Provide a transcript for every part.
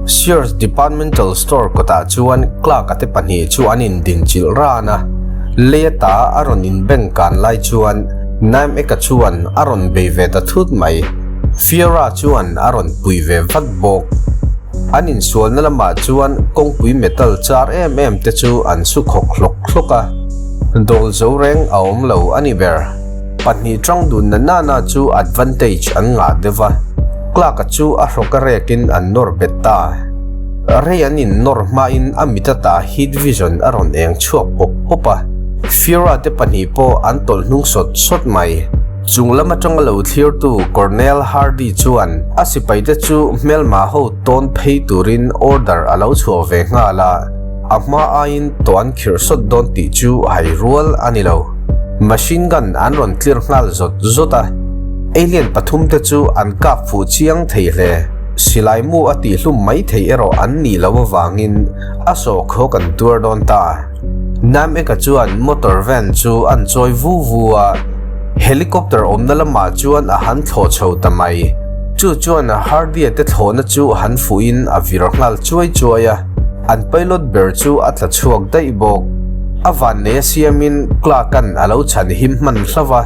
Sears Departmental Store kawtah chuan Clark-a te pahnih chu an indinchilh ran a, lei ata a rawn inbeng kan lai chuan Naim-eka chuan a rawn bei ve ta thut mai. Fiora chuan a rawn pui ve vat bawk. An insualna lamah chuan kawngpui metal char em em te chu an su khawk hlawk hlawk a, dawl zo reng a awm lo a ni ber. Pahnih tang dun na nana chu advantage an ngah deuh a, Clark-a chu a hrawk a rekin an nawr bet ta. Rei an in nawr hmain a mit ata heat vision a rawn eng chhuak pawp pawp a, Fiora te pahnih pawh an tawlh hnung sawt sawt mai. Chung lam atanga lo thlirtu Colonel Hardy chuan a sipaite chu hmelma ho tawn phei turin order a lo chhuah ve nghal a, a hma aiin tawh an khirh sawt dawn tih chu hai rual a ni lo. Machine gun an rawn tlir nghal zawt zawt a, alien pathumte chu an kap fuh chiang thei hle. Silai mu a tihhlum mai thei erawh an nih loh avangin a sawhkhawk an tuar dawn ta. Nameka chuan motor van chu an chawi vu vu a, helicopter awmna lamah chuan a han thlawh chho ta mai. Chu chuan Hardy-a te thlawhna chu han fuhin a vir nghal chuai chuai a, an pilot ber chu a tla chhuak daih bawk. A vannei a siamin Clark-a'n a lo chhan him hman hlauh a,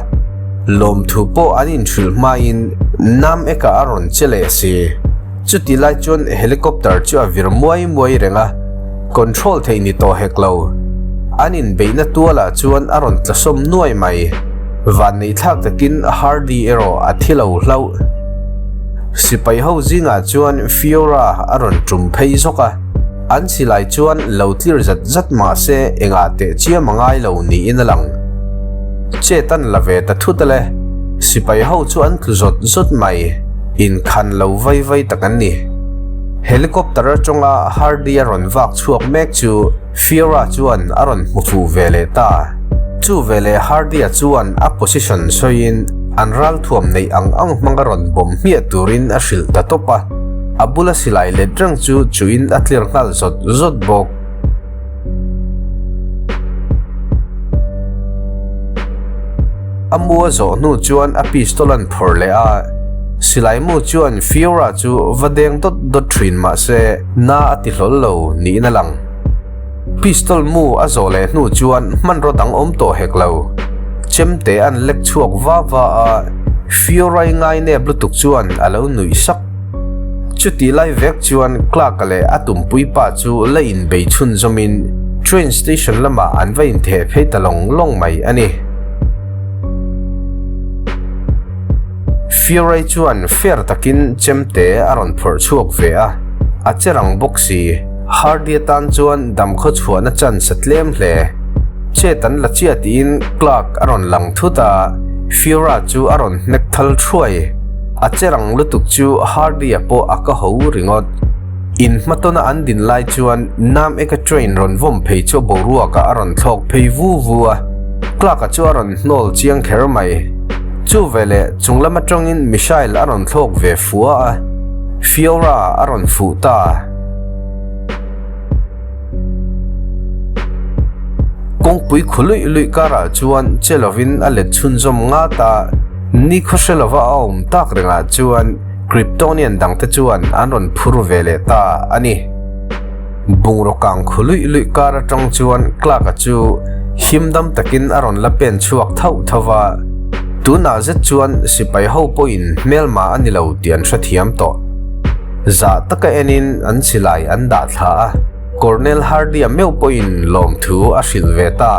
lawmthu pawh an inhrilh hmain Nameka a rawn che leh si. Chuti lai chuan helicopter chu a vir muai muai reng a. Control theih ni tawh hek lo. An inbeihna tualah chuan a rawn tlasawm nuai mai. Vanneih thlak takin Hardy erawh a thi lo hlauh. Sipai ho zingah chuan Fiora a rawn tum phei zawk a, an silai chuan lo tlir zat zat mah se engah teh chiam a ngai lo niin a lang. Chet an la ve ta thut ale. Sipai ho chu an tlu zawt zawt mai. Inkhan lo vai vai tak an ni. Helicopter atanga Hardy a rawn vak chhuak mek chu Fiora chuan a rawn hmu fuh ve leh ta. Chu veleh Hardy-a chuan a position sawiin an ralthuam neih ang ang hmanga rawn bawm hmiah turin a hrilh ta tawp a. A bula silai let reng chu chuin a tlir nghal zawt zawt bawk. A mu a zawh hnu chuan a pistol an phawrh leh a, silai mu chuan Fiora chu va deng dawt dawt thin mah se na a ti hlawl lo niin a lang. Pistol mu a zawh leh hnu chuan hmanraw dang awm tawh hek lo. Chemte an lek chhuak va va a, Fiora-i ngai nep lutuk chuan a lo nuih sak. Chutih lai vek chuan Clark-a leh a tumpui pa chu la inbei chhunzawmin train station lamah an va intheh phei ta lawng lawng mai a ni. Fiorei chuan fair takin chemte a rawn phawrh chhuak ve a, a che rang bawk si. Hardy atan chuan damkhaw chhuahna chance a tlem hle. Chet an la chiah tiin Clark a rawn lang thut a, Fiora chu a rawn hnek thal thuai. A che rang lutuk chu Hardy-a pawh a ka ho ringawt. In hmatawna an din lai chuan Nam Eka train rawn vawm phei chu boruakah a rawn thlawk phei vu vu a, Clark-a chu a rawn hnawl chiang kher mai. Chu veleh chung lam atangin missile a rawn thlawk ve fua a, Fiora a rawn fuh ta. Kawngpui khu luih luih karah chuan che lovin a let chhunzawm ngat a, ni khawhre lova a awm tak rengah chuan Kryptonian dangte chuan an rawn phur ve leh ta a ni. Bungraw kang khu luih luih kar atang chuan Clark-a chu himdam takin a rawn la pen chhuak thauh tho va, tunah zet chuan sipai ho pawhin hmelma a ni lo tih an hrethiam tawh. Zah taka enin an silai an dah thla a, Colonel Hardy-a meuh pawhin lawmthu a hrilh ve ta.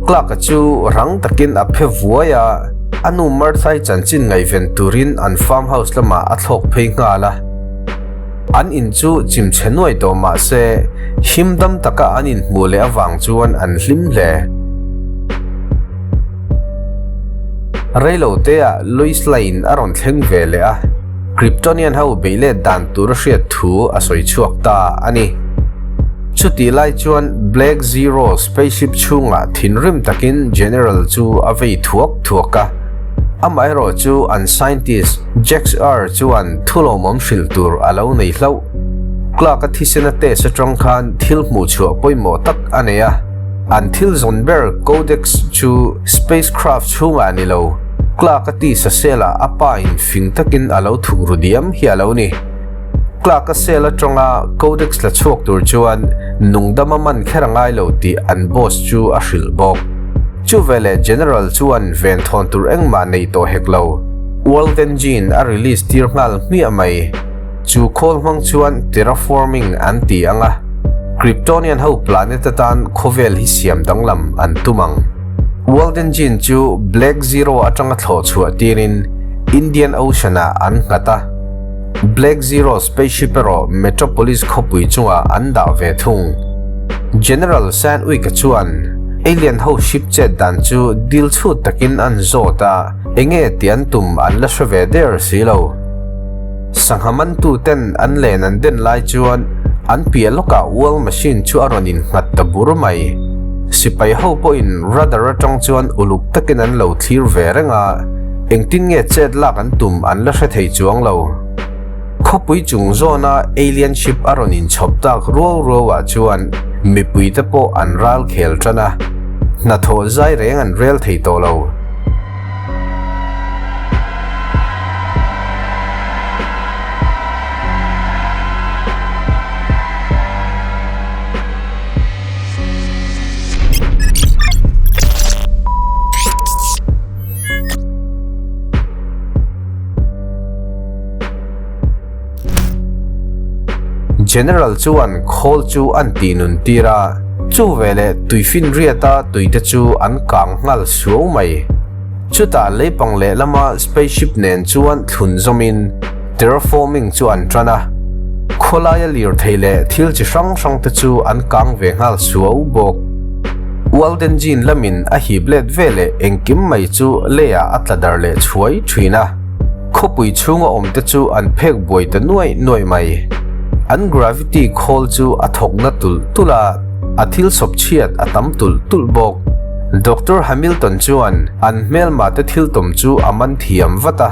Clark-a chu rang takin a phe vuai a, a nu Martha-i chanchin ngaihven turin an farm house lamah a thlawk phei nghal a. An in chu chim chhe nuai tawh mah se, him dam taka an inhmuh leh avang chuan an hlim hle. Reilo teah Lois Lane a rawn thleng ve leh a, Kryptonian ho beih let dan tur a hriat thu a sawi chhuak ta a ni. Chutih lai chuan Black Zero spaceship chhungah thinrim takin General chu a vei thuak thuak a, amaherawh chu an scientist Jax-R chuan thulawmawm hrilh tur a lo nei hlauh. Clark-a thisena test atang khan thil hmuhchhuah pawimawh tak a nei a. An thil zawn ber Codex chu spacecraft chhungah a ni lo. Clark-a tisa cell-ah a pa in fing takin a lo thuk ru diam hi a lo ni. Clark-a cell atanga Codex la chhuak tur chuan nungdam a man kher a ngai lo tih an boss chu a hrilh bawk. Chuveleh General chuan venthawn tur engmah nei tawh hek lo. World Engine a release tir nghal hmiah mai. Chu khawl hmang chuan terraforming an ti ang a, Kryptonian ho planet atan khawvel hi siam danglam an tum ang. World Engine chu Black Zero atanga thlawh chhuah tirin Indian Ocean ah an nghat a, Black Zero spaceship erawh Metropolis khawpui chungah an dah ve thung. General Sandwick-a chuan alien ho ship chet dan chu dil chhut takin an zawt a, enge tih an tum an la hre ve der si lo. Sangha mantu ten an len an den lai chuan an piah lawkah World Machine chu a rawn innghat ta bur mai. Sipai ho pawhin radar atang chuan uluk takin an lo thlir ve reng a, engtin nge chet lak an tum an la hre thei chuang lo. Khawpui chung zawna alien ship a rawn inchhawp tak ruau ruau ah chuan mipui te pawh an ral khel tan a, hnathawh zai reng an rel thei tawh lo. General chuan khawl chu an tih nun tir a, chu veleh tuifinriata tuite chu an kang nghal suau mai. Chutah leipang lehlama spaceship nen chuan thlun zawmin terraforming chu an tan a, khawlaia lirthei leh thil chi hrang hrang te chu an kang ve nghal suau bawk. World Engine lamin a hip let veleh engkim mai chu leiah a tla dar leh chhuai thin a, khawpui chhunga awm te chu an phek buai ta nuaih nuaih mai. An gravity khawl chu a thawk na tulh tulh a, a thil sawp chhiat a tam tulh tulh bawk. Doctor Hamilton chuan an hmelma te thil tum chu a man thiam vat a,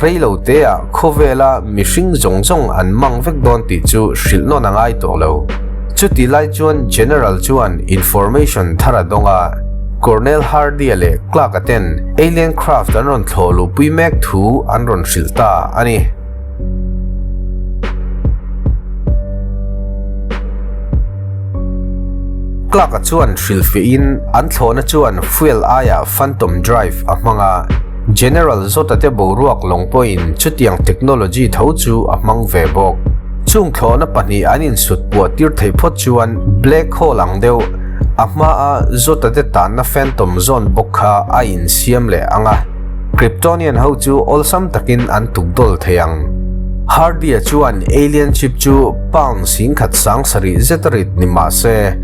rei lo te ah khawvela mihring zawng zawng an mang vek dawn tih chu hrilh nawn a ngai tawh lo. Chuti lai chuan General chuan information thar a dawng a, Colonel Hardy-a leh Clark-a ten alien craft an rawn thlawh luhpui mek thu an rawn hrilh ta a ni. Clark-a chuan hrilhfiahin an thlawhna chuan fuel aiah phantom drive a hmang a, General Zota te boruak lawng pawhin chutiang technology tho chu a hmang ve bawk. Chung thlawhna pahnih an insut puah tir theih phawt chuan black hole ang deuh a hmaa Zota te tanna phantom zone bawk kha a insiam leh ang a. Kryptonian ho chu awlsam takin an tukdawl thei ang. Hardy-a chuan alien ship chu pound 10,000 sang sarih zet a rit ni mah se,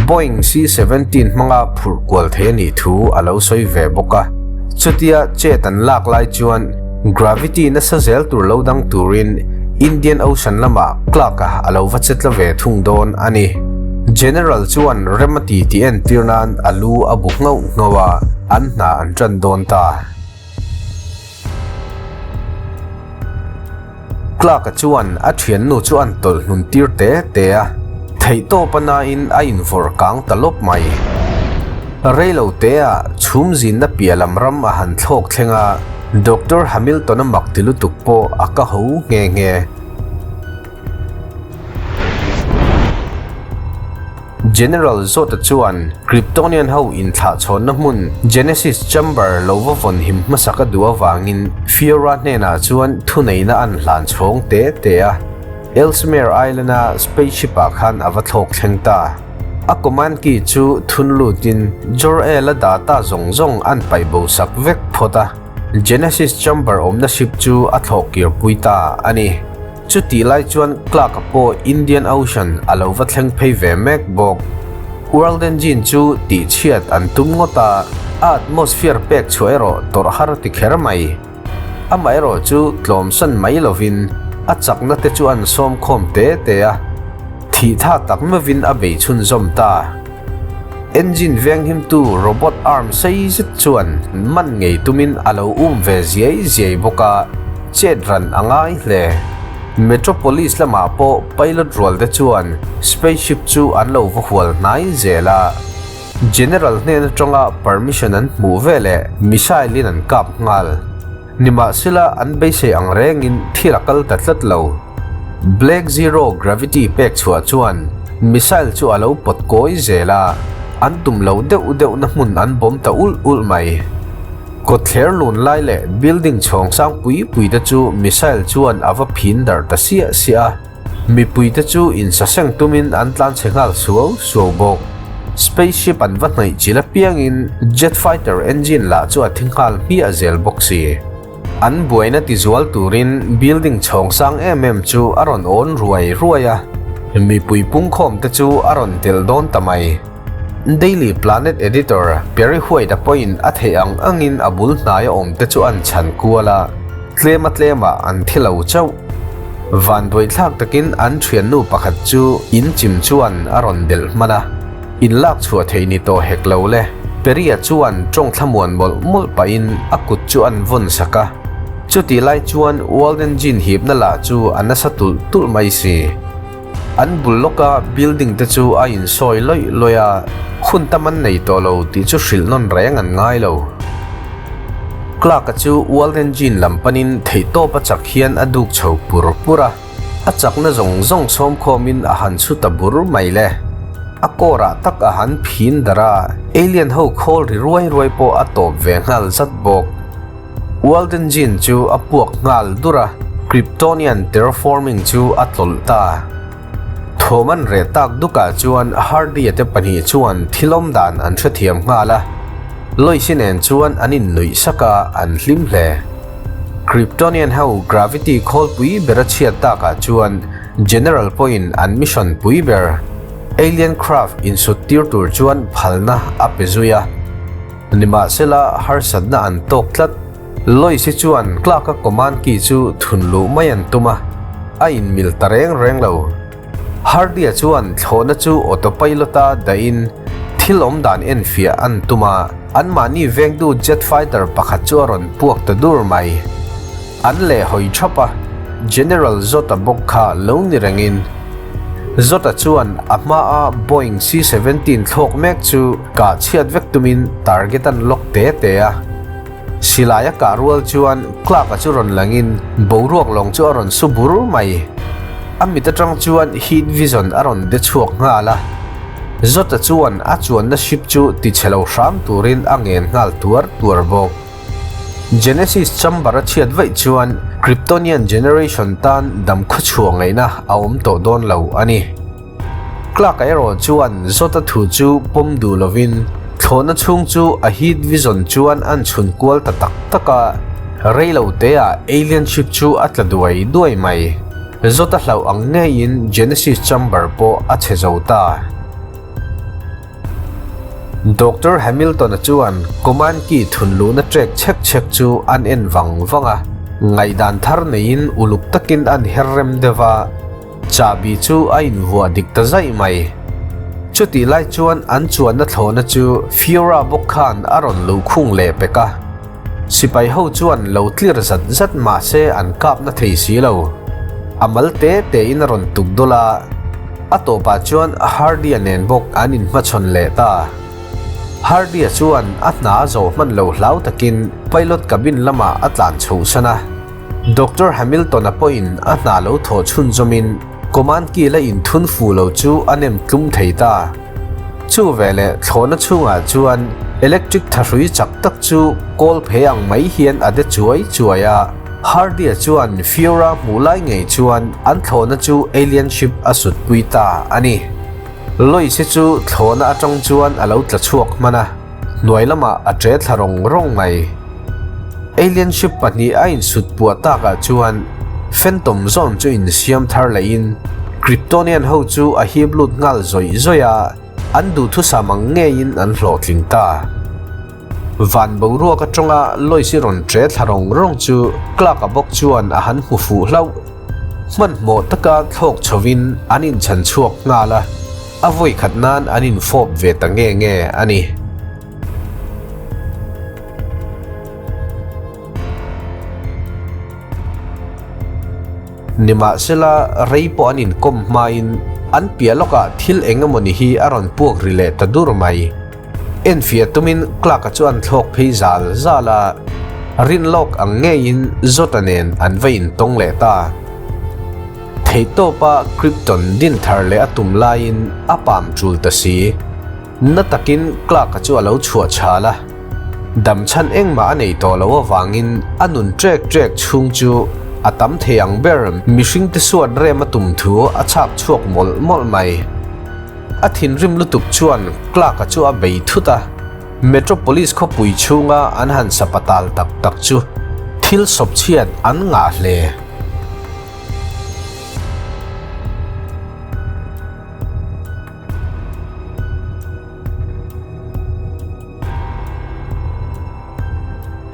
Boeing C-17 hmanga phurh kual thei a nih thu a lo sawi ve bawk a. Chutia chet an lak lai chuan gravity nasa zel tur lo dang turin Indian Ocean lamah Clark-a a lo va chetla ve thung dawn a ni. General chuan rem a ti tih entir nan a lu a bu nghauh nghauh a, an hna an tan dawn ta. Clark-a chuan a thiannu chu an tawlh hnun tir te te a, theihtawp a nain a invawrh kang ta lawp mai. Reilo teah chhum zinna piah lam ram a han thlawk thleng a, Doctor Hamilton-a mak ti lutuk pawh a ka ho nghe nghe. General Zod-a chuan Kryptonian ho inthlahchhawnna hmun Genesis Chamber lo va vawn him hmasak a duh avangin Fiora hnenah chuan thuneihna an hlan chhawng te te a, Ellesmere Island-a spaceship-ah khan a va thlawk thleng ta. A command key chu thun lutin Jor-El-a data zawng zawng an paih bo sak vek phawt a, Genesis Chamber awmna ship chu a thlawh kirpui ta a ni. Chutih lai chuan Clark-a pawh Indian Ocean a lo va thleng phei ve mek bawk. World Engine chu tihchhiat an tum ngawt a, a atmosphere pek chhuah erawh tawrh har ti kher mai. Amaherawh chu tlawmsan mai lovin a chakna te chu an sawm khawm te te a, thih tha tak meuhin a bei chhunzawm ta. Engine venghimtu robot arm sei zet chuan man ngei tumin a lo um ve ziai ziai bawk a, chet ran a ngai hle. Metropolis lamah pawh pilot rual te chuan spaceship chu an lo va hual hnai zel a. General hnen atanga permission an hmuh veleh missile in an kap nghal. Nimahsela an beisei ang rengin thil a kal ta tlat lo. Black Zero Gravity pek chhuah chuan missile chu a lo pawt kawi zel a, an tum lo deuh deuhna hmun an bawm ta ulh ulh mai. Kawtthler lun lai leh building chhawng sang pui pui te chu missile chuan a va phin darh ta siah siah a. Mipuite chu insaseng tumin an tlanchhe nghal suau suau bawk. Spaceship an va hnaih chil apiangin jet fighter engine lah chu a thi nghal hmiah zel bawk si. An buaina tizual turin building chhawng sang em em chu a rawn awn ruai ruai a, mipui pungkhawmte chu a rawn telh dawn ta mai. Daily Planet editor Perry White-a pawhin a theih ang angin a bul hnaia awmte chu an chhan kual a, tlema tlemah an thi lo chauh. Vanduaithlak takin an thiannu pakhat chu in chim chuan a rawn belh hman a, in lak chhuah theih ni tawh hek lo le. Perry-a chuan tawng thlamuan mawlh mawlh pahin a kut chu an vawn sak a, chutih lai chuan Walden Jean hipna lah chu a nasa tulh tulh mai si. An bul lawka building te chu a insawi lawih lawih a, hun tam an nei tawh lo tih chu hrilh nawn reng an ngai lo. Clark-a chu World Engine lam panin theihtawp a chak hian a duk chho pur pur a, a chakna zawng zawng sawmkhawmin a han chhu ta bur mai le. A kawrah tak a han phin darh a, alien ho khawl ri ruai ruai pawh a tawp ve nghal zat bawk. World Engine chu a puak nghal dur a, Kryptonian terraforming chu a tlawlh ta. Thawm an reh tak dukah chuan Hardy-a te pahnih chuan thil awm dan an hrethiam nghal a, Lois-i nen chuan an innuih sak a, an hlim hle. Kryptonian ho gravity khawlpui ber a chhiat takah chuan General pawhin an mission pui ber, Alien craft insut tir tur chuan phalna a pe zui a. Nimahsela, harsatna an tawk tlat. Lois hi chuan Clark-a command key chu thun luh mai an tum a, a inmil ta reng reng lo. Hardy-a chuan thlawhna chu autopilot-a dahin thil awm dan enfiah an tum a, anmahni vengtu jet fighter pakhat chu a rawn puak ta dur mai. An leh hawi thap a, General Zod-a bawk kha lo ni rengin. Zod-a chuan a hmaa Boeing C-17 thlawk mek chu kah chhiat vek tumin target an lock te te a. Silai a kah rual chuan Clark-a chu rawn langin boruak lawng chu a rawn su bur mai. A mit atang chuan heat vision a rawn de chhuak nghal a. Zod-a chuan a chuanna ship chu tichhe lo hram turin a ngen nghal tuar tuar bawk. Genesis chamber a chhiat vaih chuan Kryptonian generation tan dam khawchhuah ngaihna a awm tawh dawn lo a ni. Clark-a erawh chuan Zod-a thu chu pawm duh lovin thlawhna chhung chu a heat vision chuan an chhun kual ta tak tak a, rei lo teah alien ship chu a tla duai duai mai. Zod-a hlauh ang ngeiin Genesis chamber pawh a chhe zo ta. Doctor Hamilton-a chuan command key thunluhna trek chhek chhek chu an en vang vang a, ngaihdan thar neiin uluk takin an her rem deuh a, chahbi chu a invuah dik ta zaih mai. Chutih lai chuan an chuanna thlawhna chu Fiora bawk khan a rawn luhkhung leh pek a. Sipai ho chuan lo tlir zat zat mah se an kap na thei si lo. A mal te te in a rawn tuk dawlh a, a tawpah chuan Hardy-a nen bawk an inhmachhawn leh ta. Hardy-a chuan a hna a zawh hman lo hlau takin pilot cabin lamah a tlan chhohsan a. Doctor Hamilton-a pawhin a hna lo thawh chhunzawmin Command key la inthun fu lo chu a nem tlum thei ta. Chu veleh thlawhna chhungah chuan electric thahrui chak tak chu kawl phe ang mai hian a de chuai chuai a. Hardy-a chuan Fiora hmuh lai ngei chuan an thlawhna chu alien ship a sutpui ta a ni. Lois-i chu thlawhna atang chuan a lo tla chhuak hman a. Hnuai lamah a ṭe thla rawng rawng mai. Alien ship pahnih a insut puah takah chuan Phantom Zone chu insiam thar lehin Kryptonian ho chu a hip lut nghal zawih zawih a, an duhthusam ang ngeiin an hlawhtling ta. Van boruak aṭanga Lois-i rawn ṭe thla rawng rawng chu Clark-a bawk chuan a han hmu fuh hlauh. Hmanhmawh taka thlawk chhovin an inchhan chhuak nghal a. A vawi khat nan an infawp ve ta nge nge a ni. Nimahsela, rei pawh an inkawm hmain an piah lawkah thil eng emawni hi a rawn puak ri leh ta dur mai. Enfiah tumin Clark-a chu an thlawk phei zal zal a, rin lawk ang ngeiin Zod-a nen an va intawng leh ta. Theihtawpa Krypton din thar leh a tum laiin a pam tul ta si. Na takin Clark-a chu a lo chhuah chhal a, dam chhan engmah a nei tawh loh avangin a nun ṭek ṭek chhung chu a tam thei ang ber mihringte suat rem a tum thu a chhak chhuak mawlh mawlh mai. A thinrim lutuk chuan Clark-a chu a bei thut a, Metropolis khawpui chhunga an han sapatal tak tak chu thil sawp chhiat an ngah hle.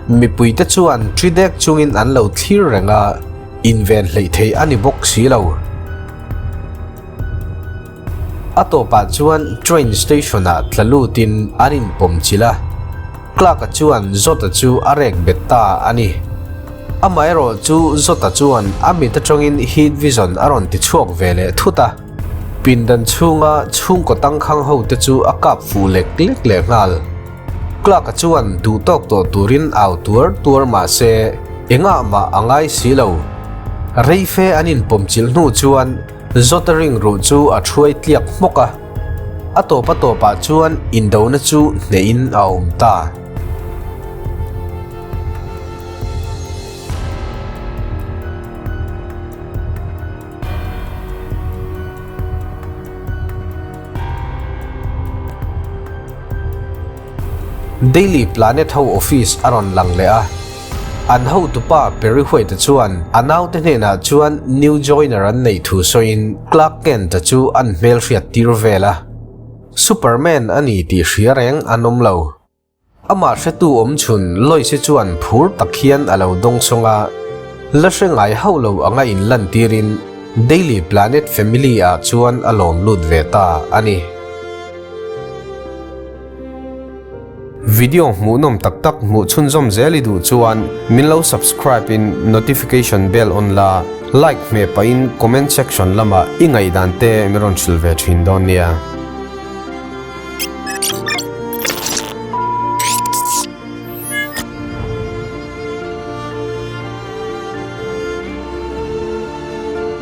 Mipuite chuan ṭi dek chungin an lo thlir reng a, inven hleih theih a ni bawk si lo. A tawpah chuan train station-ah tla lutin an inpawm chilh a, Clark-a chuan Zod-a chu a rek bet ta a ni. Amaherawh chu Zod-a chuan a mit atangin heat vision a rawn ti chhuak ve leh thut a. Pindan chhunga chhungkaw tangkhang ho te chu a kap fuh lek lek leh nghal. Clark-a chuan duh tawk tawh turin au tuar tuar mah se engah mah a ngai si lo. Reife an inpawmchilh hnu chuan Zotering ruh chu a thuai tliak hmawk a, a tawp a tawpah chuan indona chu hnehin a awm ta. Daily Planet ho office a rawn lang leh a, an hotupa Perry White-a chuan a naute hnenah chuan new joiner an neih thu sawiin Clark Kent-a chu an hmelhriat tir vel a, Superman a ni tih hria reng an awm lo. Amah hretu awm chhun Lois-i chuan phur tak hian a lo dawngsawng a, la hre ngai hauh lo anga inlantirin Daily Planet Family-ah chuan a lawm lut ve ta a ni. Video hmuhnawm tak tak hmuh chhunzawm zel i duh chuan min lo subscribe in notification bell on la, like hmeh pahin comment section lamah i ngaihdan te min rawn hrilh ve thin dawn nia.